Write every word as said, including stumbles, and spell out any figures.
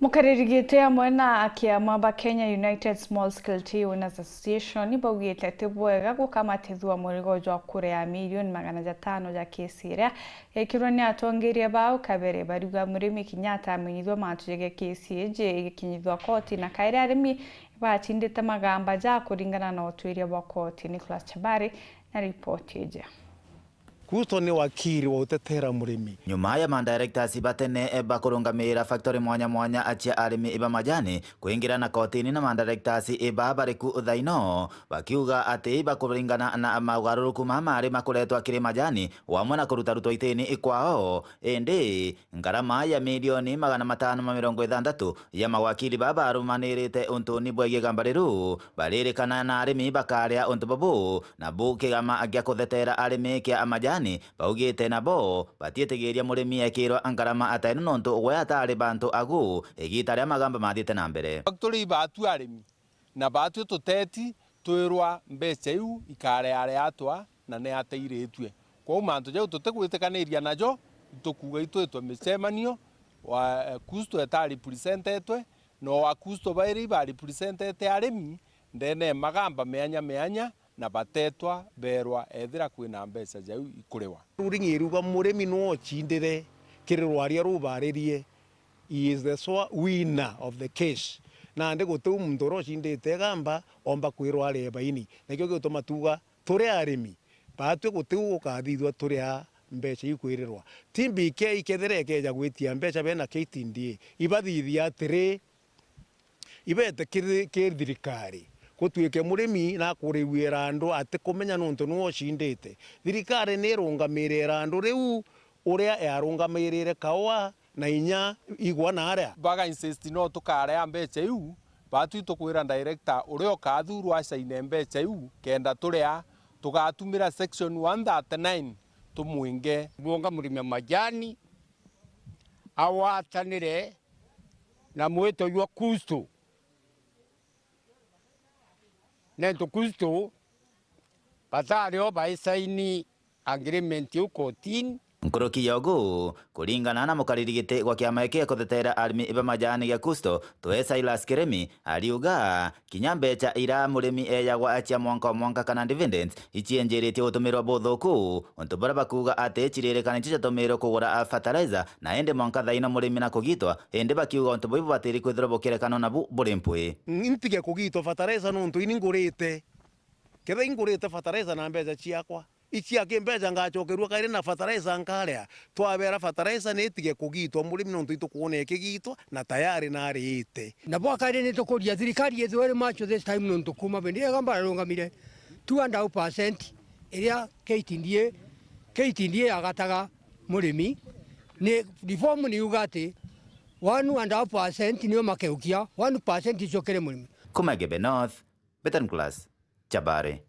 Mukariri giti amwe na akiama ba Kenya United Small Scale Tea Owners Association baugite ti bwega gukamatithua murigo jwa kuria milioni magana jatano ja kesi iria yekirwe ni atongeria bau kabere. Bariuga murimi kinya atamenyithua mantu jege kesi iji igikinyithua koti, na kairi arimi batindite magamba ja kuringana na utwiria bwa koti. Nicholas Chabari na ripoti iji. Kusto ni wakiri wa utetera murimi. Nyuma ya ma directors ba tene, eh, ba kurungamira factory mwanya mwanya cia arimi ba majani kuingira na kotini na ma directors ba bari ku thaino, bakiuga ati bakuringana na maugaruruku ma mari makuretwa kiri majani, wamwe na kurutarutwa itini ikwao, indi ngarama ya milioni magana matano ma mirongo ithanthatu ya mawakili baba barumanirite untuni bwegie gamba riru, baririkana na arimi bakaria untu bubu, na bu kigama gia kuthetera arimi kia majani, baugite nabo batiitigiria murimi ekirwa ngarama ataino nontu gwe atari bantu agu igita ria magamba mathiite na mbere. Factory ibaatu arimi, na baatwi tuteti twirwa mbeca iu ikarearea atwa na ni ateiritue. Kwou mantu jau tutigwitikaniria najo, itukuuga itwitwe micemanio, wa, eh, Kusto eta representetwe, no wa Kusto bairi iba representete arimi ndene ya magamba meanya meanya, na batetwa beerwa ethira kwina mbeca jau ikuriwa. Ruring'i ruga murimi nwe ocindire kiri rwaria rubaririe. He is the sole winner of the case. Nandi gutiu muntu uria ucindite igamba omba kwirwa aria ebaini. Nikio gituma tuga turi arimi, baatwi gutiu ukathithua turia mbeca ikwirirwa. T B K ikethira ikeja gwitia mbeca bena K T D A, ibathithia atiri, ibete kiri, kiri thirikari, gutwike murimi nakuriwira andu atikumenya nontu niwe ucindite. Thirikari ni irungamirira andu riu uria yarungamirire kaua na inya igwa na aria. Baga insist no tukaria mbeca iu, baatwi tukwira director uria ukathurwa acaine mbeca iu, kenda turia tugatumira section one thirty-nine tumwinge. Bwonga murimi wa majani agwatanire na mwito jwa Kusto. Nontu Kusto batari o baisaini agreement iu kotini. Nkuruki ya ugu, kuringana na mukariri giti gwa kiama giki gia kutheteera arimi ba majani gia Kusto, twe Silas Kiremi, ariuga kinya mbeca iria murimi eejagwa cia mwanka o mwanka kana dividends icienjiritie gutumirwa buthuku, untu buria bakuuga ati ciririkanitie ciatumirwe kugura fertilizer, na indi mwanka thaino murimi na kugitwa, indi bakiuga untu buu bubatiri kwithirwa bukirekanwa nabu buri mpwi. Ntige kugitwa fertilizer nontu ini ngurite. Ketha ingurite fertilizer na mbeca ciakwa, ici aki mbeca ngacokerua kairi na fertilizer nkaria. Twabera fertilizer ni itige kugitwa murimi nontu itukwona ikigitwa na tayari nariite. Na bwa kairi ni tukuria thirikari ithwe iri macho this time nontu kuma bindi ega mbararungamire two and a half percent iria K T D A, K T D A agataga murimi. Ni reform ni yuga ati one and a half percent niyo makeukia, one percent icokere murimi. Kuma Igembe North, Betan Class, Chabari.